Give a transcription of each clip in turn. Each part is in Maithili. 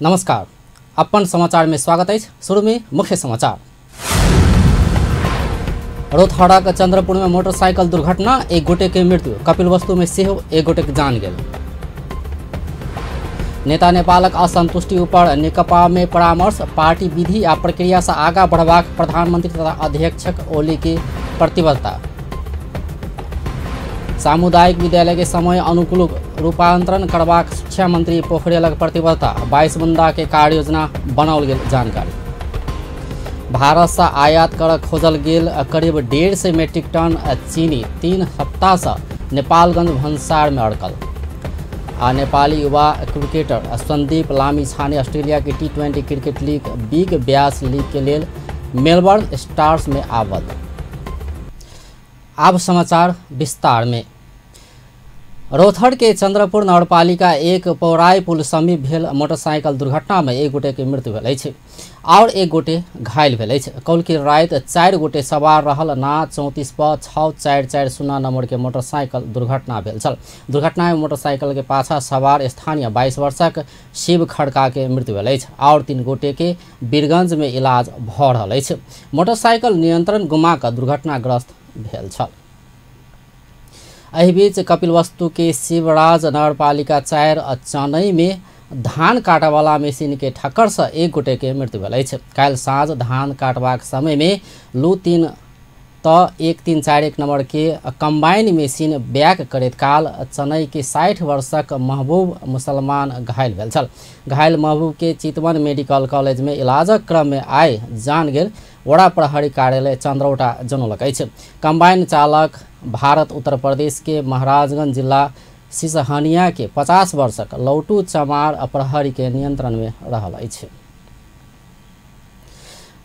नमस्कार, अपन समाचार में स्वागत है। शुरू में मुख्य समाचार। रौतहटक चंद्रपुर में मोटरसाइकिल दुर्घटना, एक गोटे के मृत्यु। कपिलवस्तु में सेहो एक गोटे के जान गेल। नेता नेपालक असंतुष्टि ऊपर नेकपा में परामर्श, पार्टी विधि आ प्रक्रिया से आगा बढ़बाक प्रधानमंत्री तथा अध्यक्षक ओली के प्रतिबद्धता। सामुदायिक विद्यालय के समय अनुकूल रूपांतरण करबाक शिक्षा मंत्री पोखरियालक प्रतिबद्धता। 22 बुंदा के कार्य योजना बनाओल गेल जानकारी। भारत से आयात कर खोजल गेल करीब 150 मेट्रिक टन चीनी 3 सप्ताह से नेपालगंज भंसार में अड़कल। आ नेपाली युवा क्रिकेटर संदीप लामिछाने ऑस्ट्रेलिया के T20 cricket league Big Bash League के लेल मेलबर्न स्टार्स में आबद्ध। अब समाचार विस्तार में। रौतहट के चंद्रपुर नगरपालिका एक पौराई पुल समीप भेल मोटरसाइकिल दुर्घटना में एक गोटे के मृत्यु भेल अछि और एक गोटे घायल भेल अछि। कौलकी राति 4 गोटे सवार रहल ना 34 प 6440 नंबर के मोटरसाइकिल दुर्घटना भेल छल। दुर्घटना में मोटरसाइकिल के पाछा सवार स्थानीय 22 वर्षक शिव खड़का के मृत्यु भेल अछि और 3 गोटे के वीरगंज में इलाज भऽ रहल अछि। मोटरसाइकिल नियंत्रण गुमा कऽ दुर्घटनाग्रस्त भेल छल। एहि बीच कपिलवस्तु के शिवराज नगरपालिका 4 चनई में धान काटवाला मशीन के ठक्कर से एक गोटे के मृत्यु भेल अछि। काल्हि साँझ धान काटबाक समय में लू 3 त 1341 नंबर के कंबाइन मशीन बैक करैत काल चनई के 60 वर्षक महबूब मुसलमान घायल भेल छल। घायल महबूब के चितवन मेडिकल कॉलेज में इलाजक क्रम में आइ जान गेल वड़ा प्रहरी कार्यालय चंद्रौटा जनौलक अछि। कंबाइन चालक भारत उत्तर प्रदेश के महाराजगंज जिला सिसहनिया के 50 वर्षक लौटू चमार प्रहरी के नियंत्रण में रहल अछि।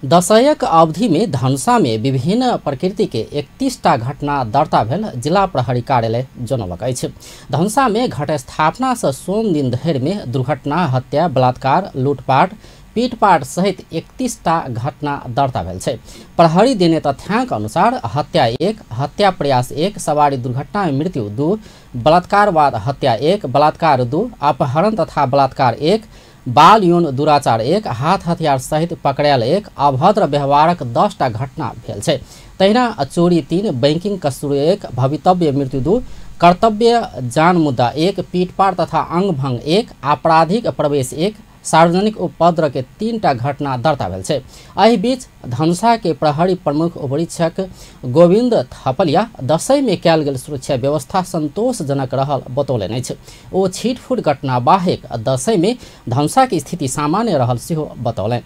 दशयक अवधि में धनुषा में विभिन्न प्रकृति के 31टा घटना दर्ता भेल जिला प्रहरी कार्यालय जनौलक अछि। धनुषा में घटस्थापना से सोम दिन धरि में दुर्घटना, हत्या, बलात्कार, लूटपाट, पीटपाट सहित 31टा घटना दर्ता भेल छै। प्रहरी देने तथ्यांक अनुसार हत्या 1, हत्या प्रयास 1, सवारी दुर्घटना में मृत्यु 2, बलात्कार बाद हत्या 1, बलात्कार 2, अपहरण तथा बलात्कार 1, बाल यौन दुराचार 1, हाथ हथियार सहित पकड़ायल 1, अभद्र व्यवहारक 10टा घटना भेल छै। तहिना चोरी 3, बैंकिंग कसूर 1, भवितव्य मृत्यु 2, कर्तव्य जान मुद्दा 1, पीटपाट तथा अंगभंग 1, आपराधिक प्रवेश 1, सार्वजनिक उपद्रव के 3टा घटना दर्ता भेल छै। एहि बीच धनुषा के प्रहरी प्रमुख उपरीक्षक गोविंद थपलिया दशैं में कयल गेल सुरक्षा व्यवस्था संतोषजनक रहल बतौलनि अछि। ओ छिटफुट घटना बाहेक दशैं में धनुषा के स्थिति सामान्य रहल सेहो बतौलनि।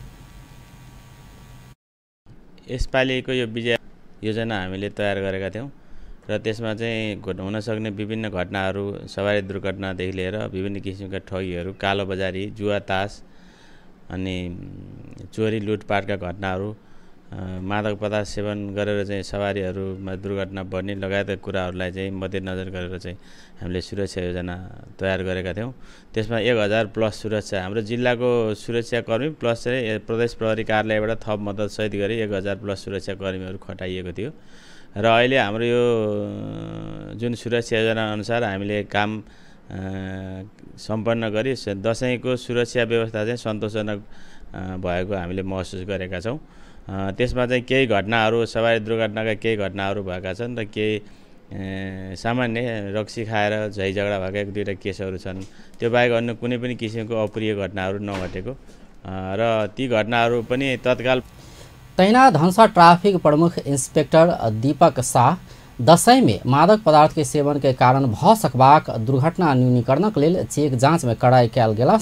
यसपालिको यो विजय योजना हामीले तयार गरेका थियौँ र त्यसमा चाहिँ हुन सक्ने विभिन्न घटनाहरू, सवारी दुर्घटनादेखि लिएर विभिन्न किसिमका ठगीहरू, कालोबजारी, जुवा तास अनि चोरी लुटपाटका घटनाहरू, मादक पदार्थ सेवन गरेर चाहिँ सवारीहरूमा दुर्घटना बढ्ने लगायतका कुराहरूलाई चाहिँ मध्यनजर गरेर चाहिँ हामीले सुरक्षा योजना तयार गरेका थियौँ। त्यसमा 1000 प्लस सुरक्षा, हाम्रो जिल्लाको सुरक्षाकर्मी प्लस चाहिँ प्रदेश प्रहरी कार्यालयबाट थप मद्दतसहित गरी 1000 प्लस सुरक्षाकर्मीहरू खटाइएको थियो। र अहिले हाम्रो यो जुन सुरक्षा योजना अनुसार हामीले काम सम्पन्न गरी दशैंको सुरक्षा व्यवस्था चाहिँ सन्तोषजनक भएको हामीले महसुस गरेका छौँ। त्यसमा चाहिँ केही घटनाहरू, सवारी दुर्घटनाका केही घटनाहरू भएका छन् र केही सामान्य रक्सी खाएर झै झगडा भएका 1-2 केसहरू छन्। त्यो बाहेक अन्य कुनै पनि किसिमको अप्रिय घटनाहरू नघटेको र ती घटनाहरू पनि तत्काल। तहिना धनुषा ट्रैफिक प्रमुख इंस्पेक्टर दीपक शाह दशैं में मादक पदार्थ के सेवन के कारण भ सकबाक दुर्घटना न्यूनीकरणक लेल चेक जांच में कड़ाई कयल गेला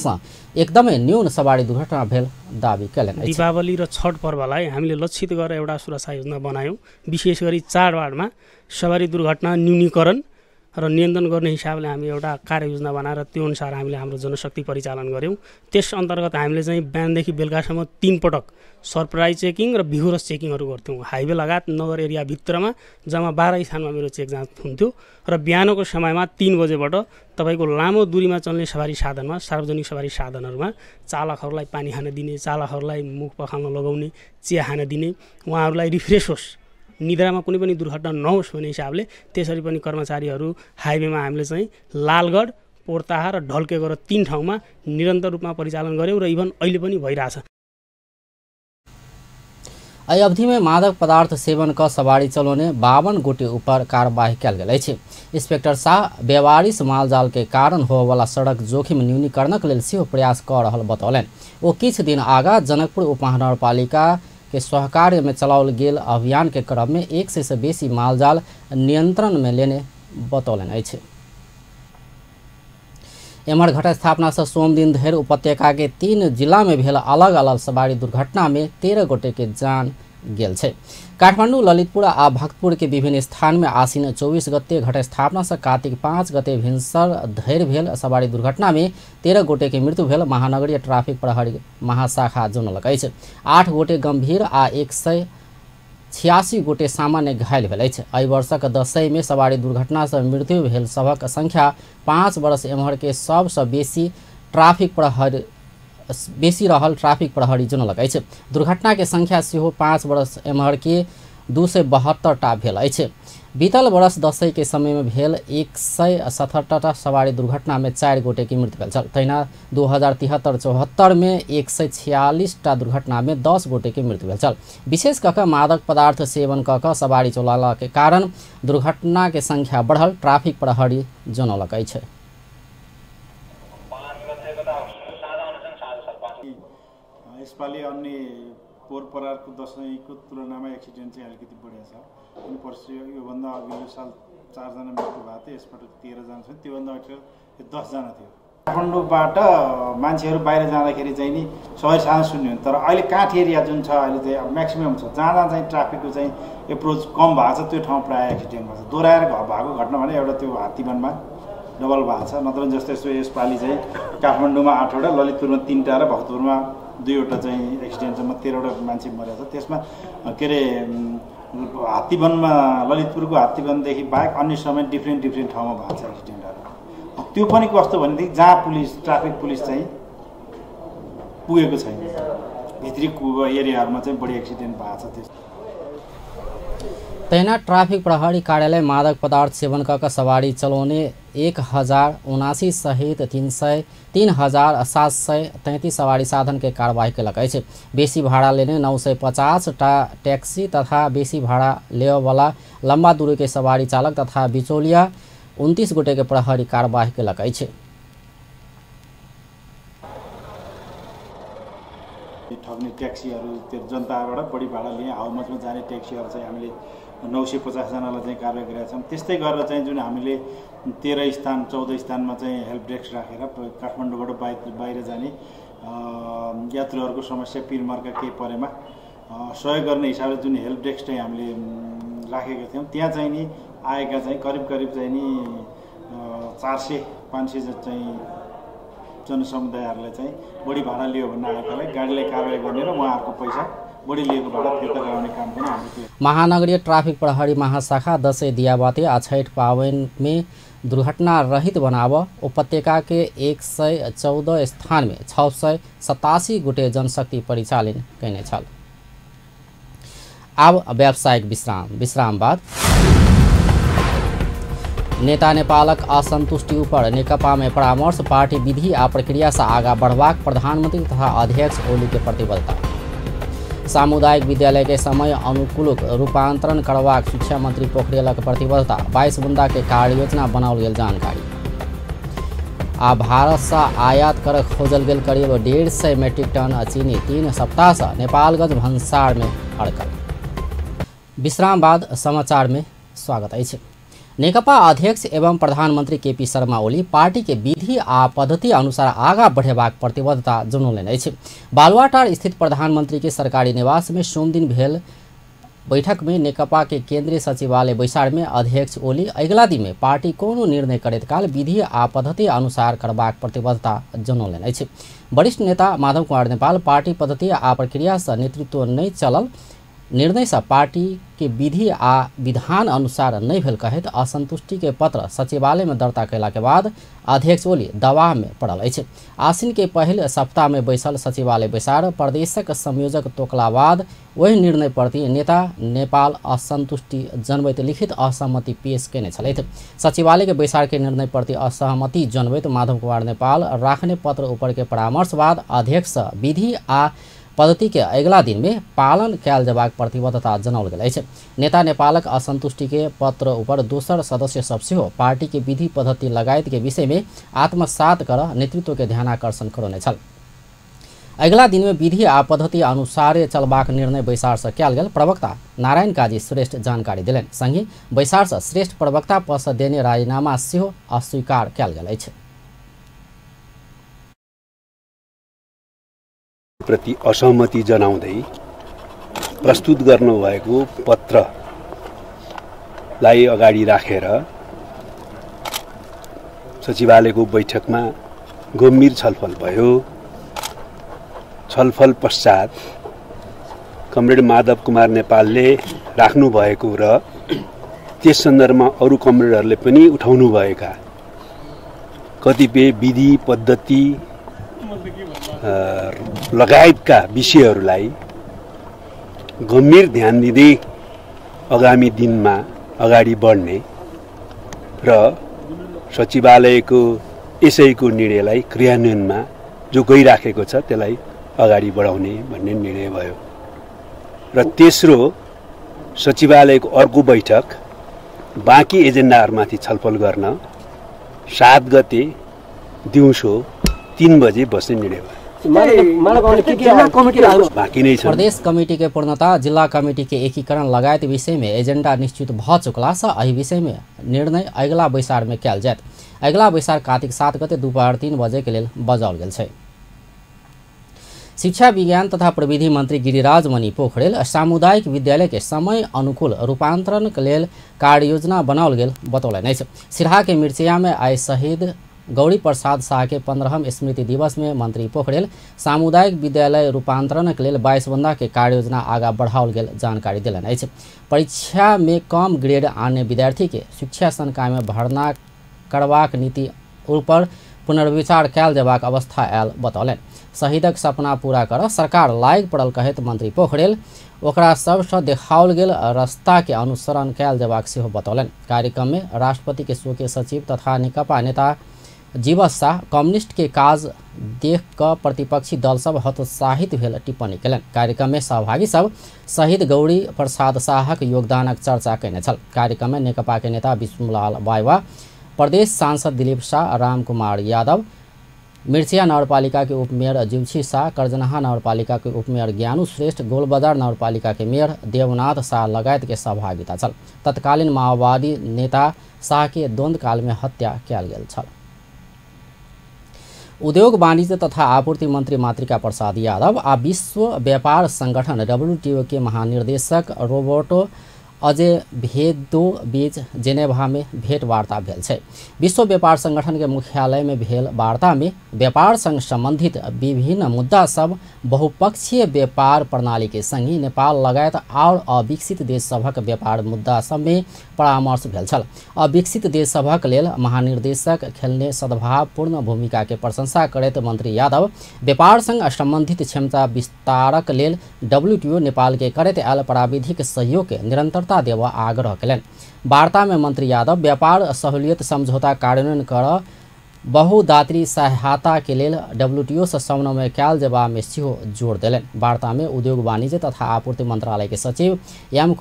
एकदमै न्यून सवारी दुर्घटना भेल दावी कयलनि। दीपावली र छठ पर्वलाई हामीले लक्षित गरेर एउटा सुरक्षा योजना बनायौँ। विशेष गरी चाडबाडमा सवारी दुर्घटना न्यूनीकरण र नियन्त्रण गर्ने हिसाबले हामी एउटा कार्ययोजना बनाएर त्यो अनुसार हामीले हाम्रो जनशक्ति परिचालन गऱ्यौँ। त्यस अन्तर्गत हामीले चाहिँ बिहानदेखि बेलुकासम्म 3 पटक सरप्राइज चेकिङ र भिगोरस चेकिङहरू गर्थ्यौँ। हाइवे लगायत नगर एरियाभित्रमा जम्मा 12 स्थानमा मेरो चेक जाँच हुन्थ्यो र बिहानको समयमा 3 बजेबाट तपाईँको लामो दूरीमा चल्ने सवारी साधनमा, सार्वजनिक सवारी साधनहरूमा चालकहरूलाई पानी खान दिने, चालकहरूलाई मुख पखाल्न लगाउने, चिया खान दिने, उहाँहरूलाई रिफ्रेस होस्, निद्रामा कुनै पनि दुर्घटना नहोस् भन्ने हिसाबले त्यसरी पनि कर्मचारीहरू हाइवेमा हामीले चाहिँ लालगढ, पोर्ताहा र ढल्के गरेर 3 ठाउँमा निरन्तर रूपमा परिचालन गऱ्यौँ र इभन अहिले पनि भइरहेछ। एहि अवधि में मादक पदार्थ सेवन क सवारी चलौने 52 गोटे ऊपर कार्यवाही कयल गेल अछि। इंस्पेक्टर शाह बेवारिस मालजाल के कारण होवला सड़क जोखिम न्यूनीकरणक लेल सेहो प्रयास क रहल बतौलनि। ओ किछु दिन आगा जनकपुर उपमहानगरपालिका के सहकार्य में चलाओल गेल अभियान के क्रम में 100 से बेसी मालजाल नियंत्रण में लेने बतौलनि अछि। एम्हर घटस्थापना से सोमदिन धरि उपत्यका के 3 जिला में भेल अलग अलग सवारी दुर्घटना में 13 गोटे के जान गेल छै। काठमांडू, ललितपुर आ भक्तपुर के विभिन्न स्थान में आसीन 24 गते घटस्थापना से कार्तिक 5 गते भिनसर धरि भेल सवारी दुर्घटना में 13 गोटे के मृत्यु भेल महानगरीय ट्रैफिक प्रहरी महाशाखा जनौलक अछि। 8 गोटे गंभीर आ 186 गोटे सामान्य घायल भेल अछि। एहि वर्षक दशैं में सवारी दुर्घटना से मृत्यु भेल सभक संख्या 5 वर्ष एम्हर के सबसँ बेसी रहल ट्रैफिक प्रहरी जनौलक अछि। दुर्घटना के संख्या सेहो 5 वर्ष एम्हर के 272 टा भेल अछि। बीतल वर्ष दशैं के समय में भेल 177 सवारी दुर्घटना में 4 गोटे के मृत्यु भेल छल। तहिना 2073-74 में 146 टा दुर्घटना में 10 गोटे के मृत्यु भेल छल। विशेष कऽ कऽ मादक पदार्थ सेवन कऽ कऽ सवारी चलाला के कारण दुर्घटना के संख्या बढ़ल ट्रैफिक प्रहरी जनौलक अछि। यसपालि अन्य पोहोर परारको दशैंको तुलनामा एक्सिडेन्ट चाहिँ अलिकति बढेको छ। अनि पर्सि योभन्दा अघिल्लो साल 4 जना मृत्यु भएको थियो, यसपटक 13 जना छ, त्योभन्दा अघिल्लो 10 जना थियो। काठमाडौँबाट मान्छेहरू बाहिर जाँदाखेरि चाहिँ नि सवारी साधन शून्य हुन्छ, तर अहिले काठ एरिया जुन छ अहिले चाहिँ अब म्याक्सिमम् छ, जहाँ जहाँ चाहिँ ट्राफिकको चाहिँ एप्रोच कम भएको छ त्यो ठाउँ प्रायः एक्सिडेन्ट भएको छ। दोहोऱ्याएर भएको घटना भने एउटा त्यो हात्तीवनमा डबल भएको छ, नत्र जस्तो यस्तो यसपालि चाहिँ काठमाडौँमा 8वटा, ललितपुरमा 3टा र भक्तपुरमा 2वटा चाहिँ एक्सिडेन्टसम्म 13वटा मान्छे मरेको छ। त्यसमा के अरे हात्तीवनमा, ललितपुरको हात्तीवनदेखि बाहेक अन्य समय डिफ्रेन्ट डिफ्रेन्ट ठाउँमा भएको छ एक्सिडेन्टहरू। त्यो पनि कस्तो भनेदेखि जहाँ पुलिस ट्राफिक पुलिस चाहिँ पुगेको छैन, भित्री एरियाहरूमा चाहिँ बढी एक्सिडेन्ट भएको छ। त्यस तहिना ट्राफिक प्रहरी कार्यालय मादक पदार्थ सेवन कऽ सवारी चलाउने 1079 सहित 3733 सवारी साधन के कार्रवाई केलक अछि। बेसी भाड़ा लेने 950 टा टैक्सी तथा बेसी भाड़ा लेवला लंबा दूरी के सवारी चालक तथा बिचौलिया 29 गोटे के प्रहरी कार्रवाई केलक अछि। ठग्ने ट्याक्सीहरू त्यो जनताबाट बढी भाडा लिने हाउमजमा जाने ट्याक्सीहरू चाहिँ हामीले 950 जनालाई चाहिँ कारवाही गरेका छौँ। त्यस्तै गरेर चाहिँ जुन हामीले 13 स्थान 14 स्थानमा चाहिँ हेल्प डेस्क राखेर काठमाडौँबाट बाहिर जाने यात्रुहरूको समस्या पिरमर्का केही परेमा सहयोग गर्ने हिसाबले जुन हेल्प डेस्क चाहिँ हामीले राखेका थियौँ त्यहाँ चाहिँ नि आएका चाहिँ करिब करिब चाहिँ नि 400-500 चाहिँ जनसमुदायहरूलाई चाहिँ बढी भाडा लियो भन्ने आएकालाई गाडीलाई कारवाही गर्ने र उहाँहरूको पैसा बढी लिएको भाडा फिर्ता गराउने काम पनि हाम्रो। महानगरीय ट्राफिक प्रहरी महाशाखा दशैं दियाबाती आ छठ पावन में दुर्घटना रहित बनाव उपत्यका के 114 स्थान में 687 गोटे जनशक्ति परिचालन कयने छल। आब व्यावसायिक विश्राम बाद नेता नेपालक असंतुष्टि ऊपर नेकपा में परामर्श, पार्टी विधि आ प्रक्रिया से आगा बढ़बाक प्रधानमंत्री तथा अध्यक्ष ओली के प्रतिबद्धता। सामुदायिक विद्यालय के समय अनुकूल रूपांतरण करबाक शिक्षा मंत्री पोखरियालक प्रतिबद्धता। 22 बुंदा के कार्ययोजना बनाओल गेल जानकारी। आ भारत से आयात कर खोजल गेल करीब 150 मेट्रिक टन चीनी 3 सप्ताह से नेपालगंज भंसार में अड़कल। विश्राम बाद समाचार में स्वागत अछि। नेकपा अध्यक्ष एवं प्रधानमंत्री केपी शर्मा ओली पार्टी के विधि आ पद्धति अनुसार आगा बढ़ेबाक प्रतिबद्धता जनौलनि अछि। बालुवाटार स्थित प्रधानमंत्री के सरकारी निवास में सोमदिन भेल बैठक में नेकपा के केंद्रीय सचिवालय बैसार में अध्यक्ष ओली अगिला दिन में पार्टी कोनो निर्णय करैत काल विधि आ पद्धति अनुसार करबाक प्रतिबद्धता जनौलनि अछि। वरिष्ठ नेता माधव कुमार नेपाल पार्टी पद्धति आ प्रक्रिया से नेतृत्व नहि चलल निर्णय से पार्टी के विधि आ विधान अनुसार नहीं भेल कहैत असंतुष्टि के पत्र सचिवालय में दर्ता कयला के बाद अध्यक्ष ओली दबाव में पड़ल अछि। आश्विन के पहिल सप्ताह में बैसल सचिवालय बैसार प्रदेशक संयोजक तोकला बाद ओहि निर्णय प्रति नेता नेपाल असंतुष्टि जनबैत लिखित असहमति पेश कयने छलथि। सचिवालय के बैसार के निर्णय प्रति असहमति जनबैत माधव कुमार नेपाल राखने पत्र ऊपर के परामर्श बाद अध्यक्ष विधि आ पद्धति के अगिला दिन में पालन कयल जबाक प्रतिबद्धता जनाओल गेल अछि। नेता नेपालक असंतुष्टि के पत्र ऊपर दोसर सदस्य सब सेहो पार्टी के विधि पद्धति लगायत के विषय में आत्मसात कर नेतृत्व के ध्यानाकर्षण करौने छल। अगिला दिन में विधि आ पद्धति अनुसार चलबाक निर्णय बैसार से कयल गेल प्रवक्ता नारायण काजी श्रेष्ठ जानकारी देलनि। संगहि बैसार से श्रेष्ठ प्रवक्ता पद से देने राजीनामा सेहो अस्वीकार कयल गेल अछि। प्रति असहमति जनाउँदै प्रस्तुत गर्नुभएको पत्रलाई अगाडि राखेर सचिवालयको बैठकमा गम्भीर छलफल भयो। छलफल पश्चात कमरेड माधव कुमार नेपालले राख्नुभएको र त्यस सन्दर्भमा अरू कमरेडहरूले पनि उठाउनुभएका कतिपय विधि पद्धति लगायतका विषयहरूलाई गम्भीर ध्यान दिँदै आगामी दिनमा अगाडि बढ्ने र सचिवालयको यसैको निर्णयलाई क्रियान्वयनमा जो गइराखेको छ त्यसलाई अगाडि बढाउने भन्ने निर्णय भयो। र तेस्रो, सचिवालयको अर्को बैठक बाँकी एजेन्डाहरूमाथि छलफल गर्न 7 गते दिउँसो 3 बजे बस्ने निर्णय भयो। बाँकी नै छ। प्रदेश कमिटी के पूर्णता, जिला कमिटी के एकीकरण लगायत विषय में एजेंडा निश्चित भ चुकला से एहि विषय में निर्णय अगिला बैसार में कयल जायत। अगिला बैसार कार्तिक 7 गते दोपहर 3 बजे के लेल बजाओल गेल छै। शिक्षा विज्ञान तथा प्रविधि मंत्री गिरिराज मणि पोखरेल सामुदायिक विद्यालय के समय अनुकूल रूपांतरण के लेल कार्ययोजना बनाओल गेल बतौलनि अछि। सिरहा के मिर्चिया में आइ शहीद गौरी प्रसाद शाह के 15वां स्मृति दिवस में मंत्री पोखरेल सामुदायिक विद्यालय रूपांतरण के लेल 22 बंदा के कार्ययोजना आगा बढ़ाओल गेल जानकारी देलनि अछि। परीक्षा में कम ग्रेड आने विद्यार्थी के शिक्षा संकाय में भर्ना करबाक नीति ऊपर पुनर्विचार कयल जेबाक अवस्था आयल बतौलनि। शहीदक सपना पूरा कर सरकार लायक पड़ल कहैत मंत्री पोखरेल ओकरा सबसँ देखाओल गेल रास्ता के अनुसरण कयल जेबाक सेहो बतौलनि। कार्यक्रम में राष्ट्रपति के स्वकीय सचिव तथा नेकपा नेता जीवस शाह कम्युनिस्ट के काज देख कऽ प्रतिपक्षी दल सब हतोत्साहित भेल टिप्पणी कयलनि। कार्यक्रम में सहभागी सब शहीद गौरी प्रसाद शाहक योगदानक चर्चा कयने छल। कार्यक्रम में नेकपा के नेता विष्णुलाल बाइवा, प्रदेश सांसद दिलीप शाह, राम कुमार यादव, मिर्चिया नगरपालिका के उपमेयर जीवछी शाह, करजनहा नगरपालिका के उपमेयर ज्ञानु श्रेष्ठ, गोलबजार नगरपालिका के मेयर देवनाथ शाह लगायत के सहभागिता छल। तत्कालीन माओवादी नेता शाह के द्वंद्वकाल में हत्या कयल गेल छल। उद्योग वाणिज्य तथा आपूर्ति मंत्री मातृका प्रसाद यादव आ विश्व व्यापार संगठन डब्ल्यूटीओ के महानिर्देशक रोबर्टो अजेभेदो बीच जेनेवा में भेंटवार्ता भेल छै। विश्व व्यापार संगठन के मुख्यालय में भेल वार्ता में व्यापार संग संबंधित विभिन्न मुद्दा सब बहुपक्षीय व्यापार प्रणाली के संग नेपाल लगायत और अविकसित देश सभक व्यापार मुद्दा सब में परामर्श भेल छल। अविकसित देश सभक लेल महानिर्देशक खेलने सद्भावपूर्ण भूमिका के प्रशंसा करैत मंत्री यादव व्यापार संग संबंधित क्षमता विस्तारक लेल डब्ल्यूटीओ नेपाल के करैत आयल प्राविधिक सहयोग के निरंतरता देवा आग्रह कयलनि। वार्ता में मंत्री यादव व्यापार सहूलियत समझौता कार्यान्वयन कर बहुदात्री सहायता के लेल डब्ल्यूटीओ से समन्वय कयल जेबा में सेहो जोर देलनि। वार्ता में उद्योग वाणिज्य तथा आपूर्ति मंत्रालय के सचिव एम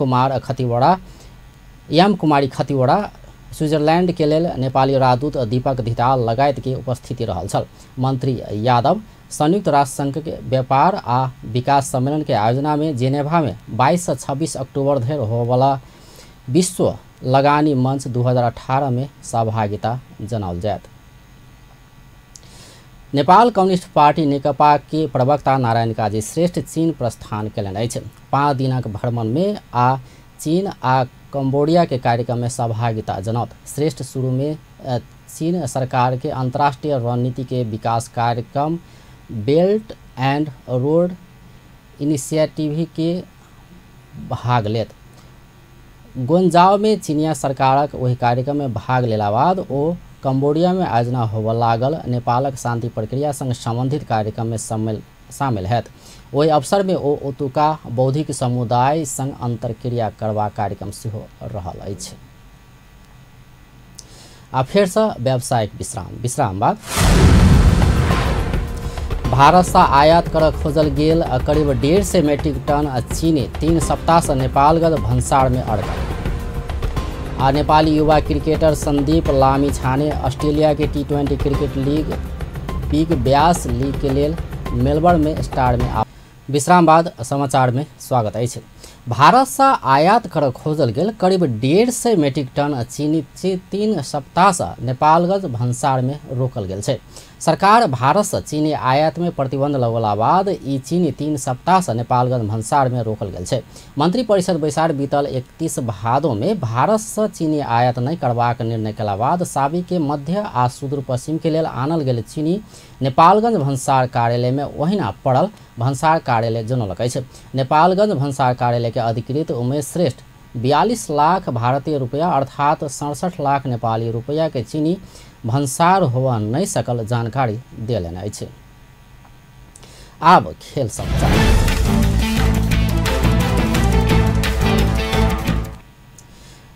कुमारी खतिवड़ा, स्विट्जरलैंड के लेल नेपाली राजदूत दीपक धिताल लगायत के उपस्थिति रहल छल। मंत्री यादव संयुक्त राष्ट्र संघ के व्यापार आ विकास सम्मेलन के आयोजना में जेनेवा में 22 से 26 अक्टूबर धरि होबला विश्व लगानी मंच 2018 में सहभागिता जनाओल जायत। नेपाल कम्युनिस्ट पार्टी नेकपा के प्रवक्ता नारायण काजी श्रेष्ठ चीन प्रस्थान कयलनि अछि। 5 दिनक भ्रमण में आ चीन आ कम्बोडिया के कार्यक्रम में सहभागिता जनाओत। श्रेष्ठ शुरू में चीन सरकार के अंतर्राष्ट्रीय रणनीति के विकास कार्यक्रम बेल्ट एंड रोड इनिशिएटिव के भाग लेत। गोंजाव में चीनिया सरकारक ओहि कार्यक्रम में भाग लेला बाद ओ कंबोडिया में आयोजना होबय लागल नेपालक शांति प्रक्रिया संग संबंधित कार्यक्रम में शामिल हैत। ओहि अवसर में ओ ओतुका बौद्धिक समुदाय संग अंतरक्रिया करबाक कार्यक्रम सेहो रहल अछि। आ फेरसँ व्यावसायिक विश्राम बाद भारतसँ आयात कर खोजल गेल करीब 150 मेट्रिक टन चीनी 3 सप्ताहसँ नेपालगंज भन्सार में अड़कल। आ नेपाली युवा क्रिकेटर संदीप लामिछाने ऑस्ट्रेलिया के T20 cricket league Big Bash League के लेल मेलबर्न में स्टार में आ। विश्राम बाद समाचार में स्वागत अछि। भारतसँ आयात कर खोजल गेल करीब 150 मेट्रिक टन चीनी 3 सप्ताहसँ नेपालगंज भन्सार में रोकल गेल छै। सरकार भारतसँ चीनी आयात में प्रतिबंध लगौला बाद ई चीनी 3 सप्ताहसँ नेपालगंज भन्सार में रोकल गेल छै। मंत्री परिषद बैसार बीतल 31 भादो में भारतसँ चीनी आयात नहि करबाक निर्णय केला बाद साबी के मध्य आ सुदूर पश्चिम के लेल आनल गेल चीनी नेपालगंज भन्सार कार्यालय में ओहिना पड़ल भन्सार कार्यालय जनौलक अछि। नेपालगंज भन्सार कार्यालय के अधिकृत उमेश श्रेष्ठ 42 लाख भारतीय रुपया अर्थात 67 लाख नेपाली रुपया के चीनी भन्सार होवा नहीं सकल जानकारी देलनि अछि। आब खेल समाचार।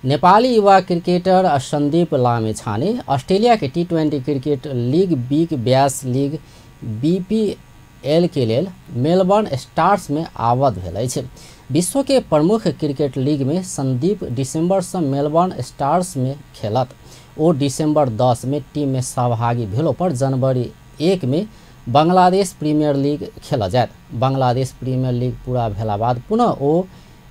नेपाली युवा क्रिकेटर संदीप लामिछाने ऑस्ट्रेलिया के T20 cricket league Big Bash League BPL के लेल मेलबर्न स्टार्स में आबद्ध भेल अछि। विश्व के प्रमुख क्रिकेट लीग में संदीप दिसंबर से मेलबर्न स्टार्स में खेलत। ओ दिसंबर 10 में टीम में सहभागी भेलो पर जनवरी 1 में बांग्लादेश प्रीमियर लीग खेल जायत। बांग्लादेश प्रीमियर लीग पूरा भेला बाद पुनः ओ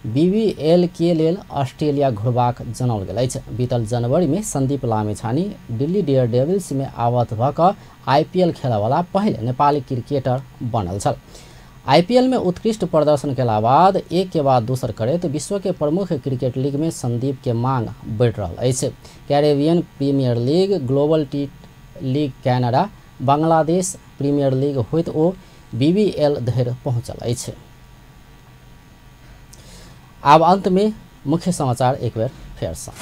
बीबीएल के लेल ऑस्ट्रेलिया घुरबाक जनाओल गेल अछि। बीतल जनवरी में संदीप लामिछाने दिल्ली डेयर डेविल्स में आबद्ध भऽ कऽ आईपीएल खेलयवला पहिल नेपाली क्रिकेटर बनल छल। आईपीएल में उत्कृष्ट प्रदर्शन केला बाद एक के बाद दोसर करैत विश्व के प्रमुख क्रिकेट लीग में संदीप के मांग बढ़ि रहल अछि। Caribbean Premier League, Global T League Canada, Bangladesh Premier League होइत ओ बीबीएल धरि पहुँचल अछि। आब अंत में मुख्य समाचार एक बेर फेरसँ।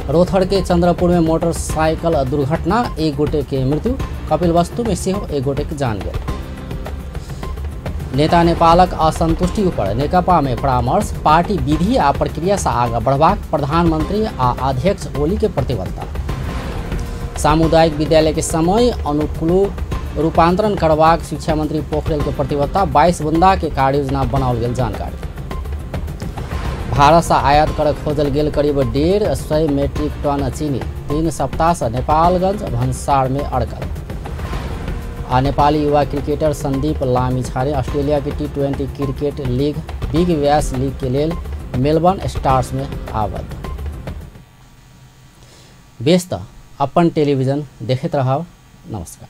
रोथड़ के चंद्रपुर में मोटरसाइकिल दुर्घटना, एक गोटे के मृत्यु, कपिलवस्तु में सेहो एक गोटे के जान गेल। नेता नेपालक असंतुष्टि पर नेकपा में परामर्श, पार्टी विधि आ प्रक्रिया से आगा बढ़बाक प्रधानमंत्री आ अध्यक्ष ओली के प्रतिबद्धता। सामुदायिक विद्यालय के समय अनुकूल रूपांतरण करबाक शिक्षा मंत्री पोखरेल के प्रतिबद्धता, 22 बुंदा के कार्ययोजना बनाओल गेल जानकारी। भारतसँ आयात कर खोजल गेल करीब 150 मेट्रिक टन चीनी 3 सप्ताहसँ नेपालगंज भन्सार में अड़कल। आ नेपाली युवा क्रिकेटर संदीप लामिछाने ऑस्ट्रेलिया के T20 cricket league Big Bash League के लेल मेलबर्न स्टार्स में आबद्ध। बेस त अपन टेलीविजन देखैत रहब। नमस्कार।